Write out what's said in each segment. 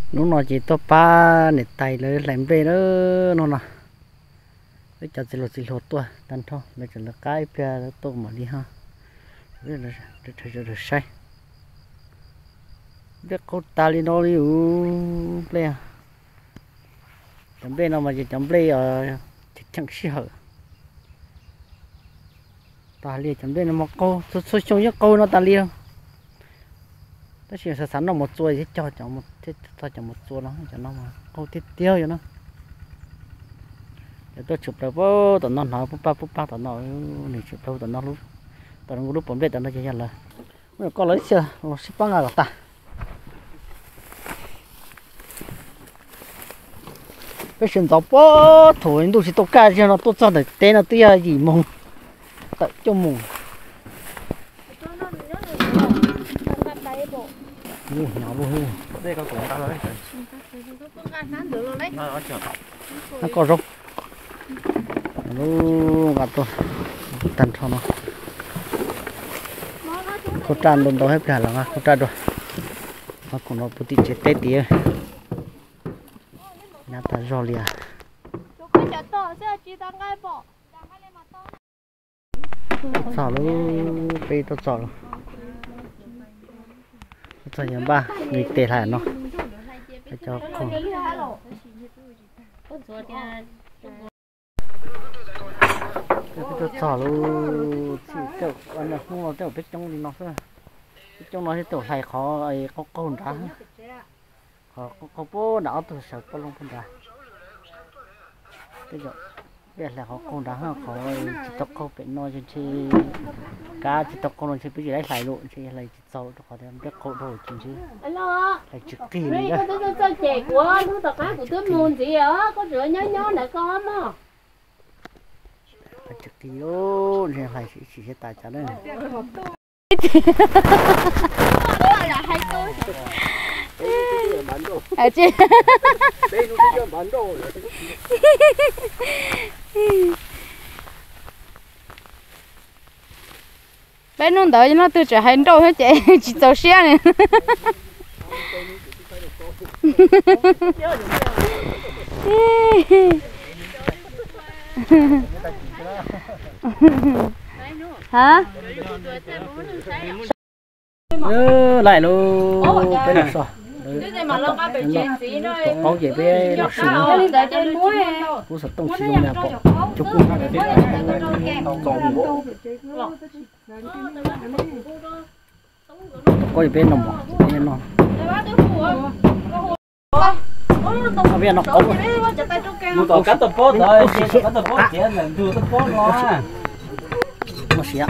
Hnub no ces tuaj pab niam tais lawv hlais nplej na. No no, peb cov txiv hluas txiv hluas tuaj tag nrho, lawv tseem lawv qab ib pliag tuaj mam li ho saib. Nplej qau tas li no li ub nplej. Cov nplej no mas yog cov nplej cheem sij hawm. Tas li cov nplej no mas qau txhua txhua xyoo yeej qau no tas li. Tab sis xav xav noj mov txua thiab cog, txog cov mov txua no, cov no mas qau tiag tiag yom no. Cov tuaj tshwm plaws pub tom no hnov pub pab pub pab tom no, nws tshwm plaws tom no, tom nkuj lub pas nplej tom no ces yog lawv. Koj lawv xia los sib pab nqa kom tas. Peb sawv ntxov puag thaum ntuj tsis tau kaj zog no tuaj txog ntawm teb no twb yog yim moos tawm cuaj moos. Koj zaub lub nqa tuaj tag nrho no. Khau raj ntau ntau thiab plig los nqa khau raj dua. Qhov khoom no puag tim tsev teb tiag. Nyab tas zog li as. Txog lub, peb tuaj txog lub, tuaj txog yog npaj nws tes hlais no. Cov khoom, peb tuaj txog lub txij tej hnub no tej zaum peb coob li no xwb. Peb coob no thiaj tau hlais qhov qaug qaug nrad. Qhov qaug qaug puag nrad, ob tug sawv poj loog puag nrad. Tej zaum peb hlais qhov qaug nrad, qhov tsis tau qaug pem no ntshe, kab tsis tau qaug no ntshe peb tsis laib hlais lawm, ntshe hlais tsis txaus rau qhov tias nplej qaug dhau ces ntshe hlais tsis qig li. Hlais tsis qig, ntshe hlais tsis qig, ntshe hlais ib sim siab tas cas na. Peb hnub ntawd no twb tseem hais nrauj thiab ces tsis txaus siab li. Ha? Laim lauj, peb los so. Tom qaub ces peb los su. Kuv xov tooj tsis zoo li, pom cov kub. Tom qaub ces peb noj mov, peb noj. Peb noj qaub. Mus tom kab toj pob ntawd, kab toj pob tiav ntawm ntug toj pob no. Muaj siav.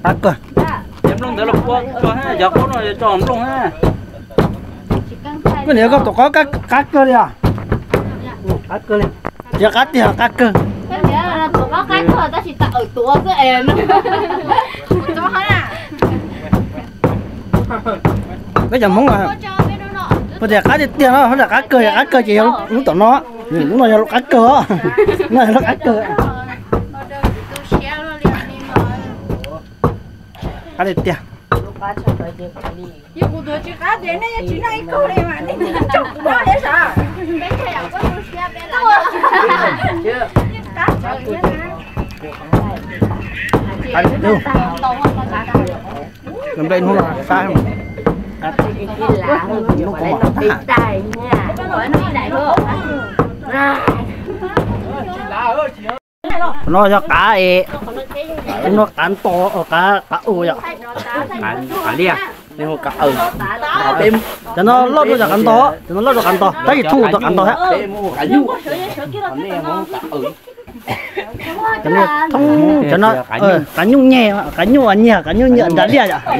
Qab kawg. Cov nplooj ntawd los pua tso, cov qaub no tso nplooj na. Koj niam, koj tus qaub qab kawg li os. Qab kawg li. Tsis qab tiag, qab kawg. Peb cov Hmoob, puas tias qab tiag tiag no, qab kawg, qab kawg ces yog lub tom no. Lub no yog lub qab kawg os. No yog lub qab kawg. Qab tiag tiag. Nplej hnub no sab, hnub ko mam tag. No yog qav es, no qav nto, qav, qav u yom. Qav liaj, qav u. Cov no loj dua cov qav nto, cov no loj dua qav nto, tab sis thoob dua qav nto thiab. Cov no thoob, cov no qav nyuj nyiag, qav nyuj nyiag, qav nyuj nyiag nrad liaj yom. Qav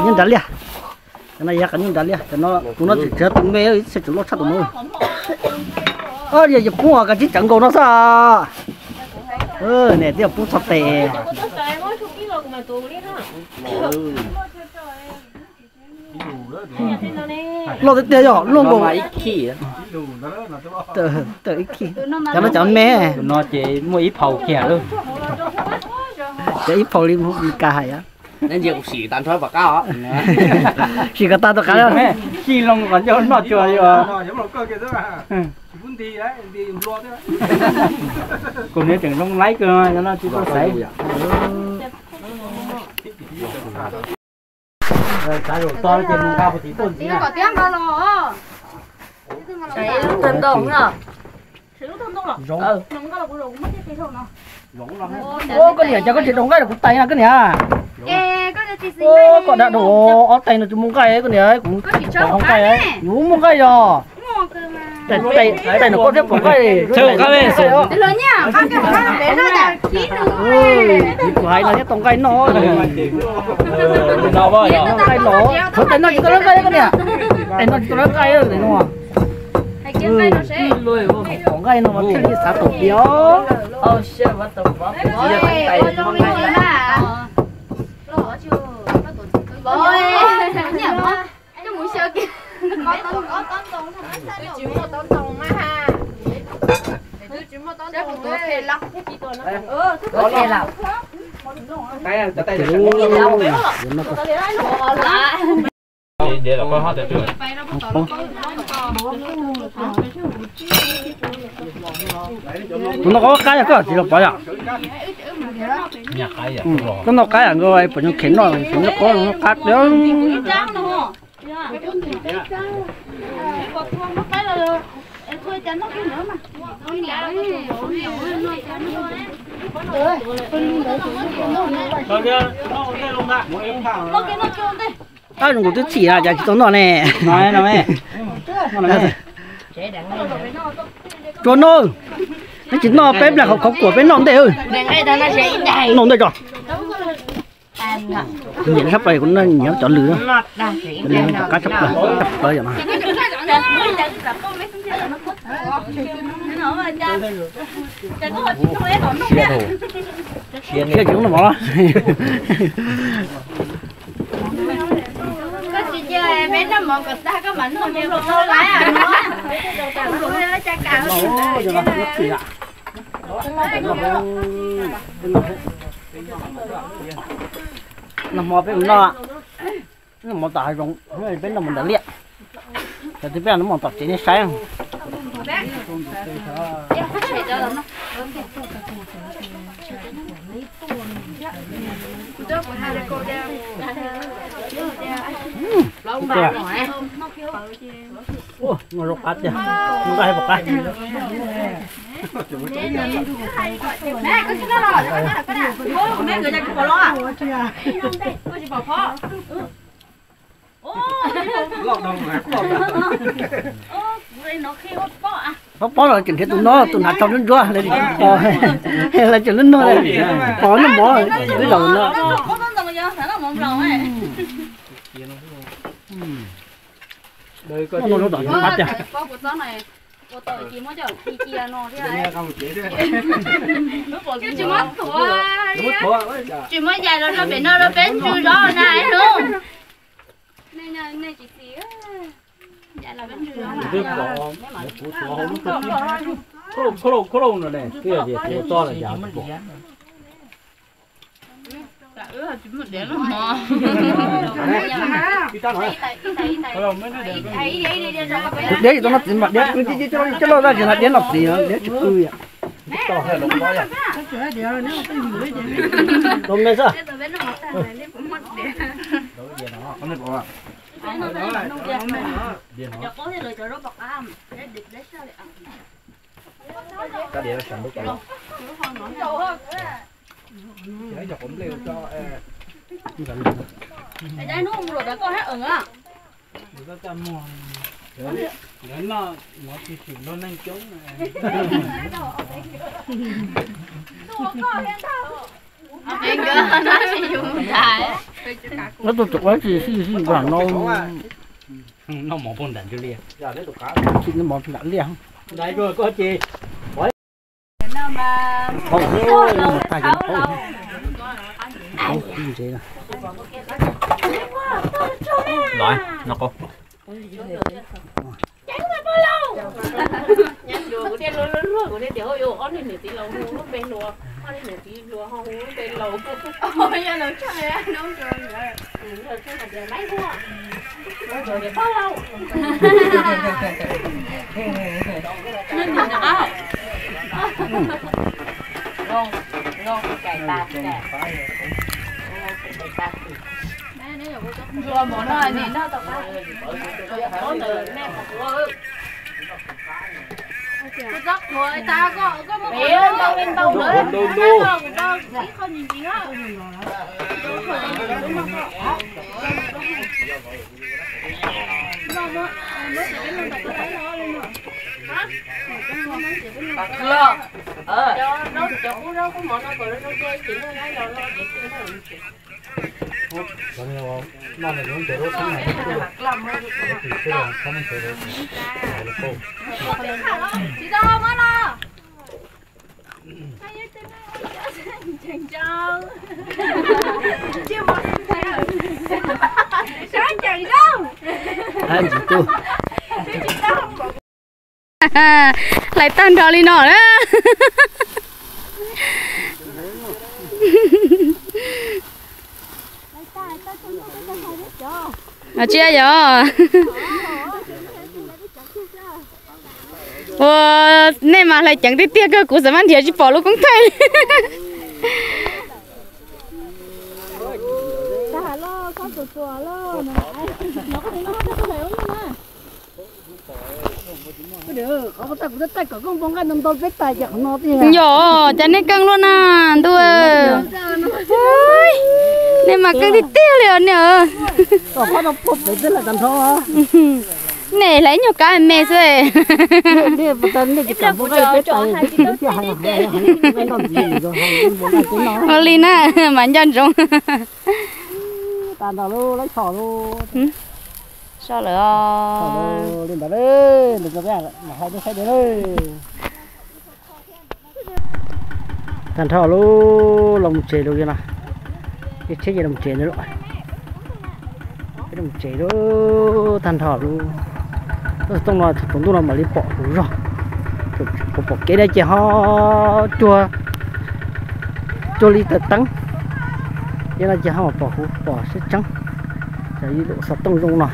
nyuj nrad liaj. Cov no yog qav nyuj nrad liaj, cov no tus no tseem tshuav tus me, ib txhia tseem loj tshaj tus no. Yog poob kav tsij tsawv nkaus no xwb. Niam tij poob txog tes. Loj tiag tiag yog luaj nkaus ib khij. Cov no cov me. Tus no ces muaj ib phaus kiag lawm. Yog ib phaum li Meskas hais. Sim kom tag tus qav. Xij loo kom nco noj tsuag li os. Kuv niam tseem zoo laib kawg no tsis tau xaiv. Koj niam, cas koj tsis daus nqaij rau kuv tais na koj niam? Koj da dua ob tais no tsis muaj nqaij koj niam, kuv pom hau nqaij, yus muaj nqaij yog. Tais no koj thiab pom nqaij. Kuv hais no thiab tau nqaij noj. Nqaij los, tshuav tais no tsis tau lawv nqaij koj niam. Tais no tsis tau lawv nqaij no. Pom nqaij no mas thiaj li xav tau tiag. Tus no qab qab yog koj tsis los pov yom? Koj noj qab yom, nkawd pom nyob khev noj, noj qab qab tiag. Tab zoo nkaus twb txim cas tsis tau noj ne. Tsuas noj, neb tsis noj peb nplaj khov khov kuam peb noj ntej. Noj ntej tso. Nyiam sab plaws, kuv nyiam cov lws, cov lws rov qab sab plaws, sab plaws yom no. Siab tsis noj mov. Koj tsis cia peb noj mov kom tag koj mam noj, noj mov tau lawm. Noj mov peb mus noj, noj mov tom hav zoov, peb noj mov ntawm liaj. Cov twg peb noj mov tom tsev nej saib. Noj zoo qab tiag, noj nqaij pom qab. Pob pob los tseem nrhiav tus no, tus hnav tsho ntsuab ntsuab, lawv tseem lub no, pov noj mov twb zaum no. Noj zoo tom qab tiag. Tsis muaj yais los rau pem no rau peb tsw zov na. Diab tsis tau noj txiv mas diab, coj lauj, diab tsis qw yom. Ob tug tseem ua tsis sib sib nrog no. Noj mov puag nram ntug liaj. Tsis noj mov nram liaj. Paub, noj mov tag ces paub. Paub ntsev na. Hlais tag nrho li no na. Tsis yog. Ua, nej mas hlais ceev tiag tiag kawg, kuv xav mas nrhiav tsis pom lub koob thaij li. Yog, cas nej keej luaj na ntuj. Nej mas keej tiag tiag li os nej. Nej hlais nyuag kab me xwb. Ua li na, mas nco ntsoov. So lawm os. Tag nrho lub los mus tsev lawm no. Ib tsheb ces los tsev lawm. Los tsev lawm, tag nrho lub. Tuaj xov tooj no thaum ntuj no mam li pom lub zog. Kuv pom kev no ces ho cuag, cuag li taws teeb. Ces no ces ho pom huv pom siab tseeb. Xov tooj zoo no.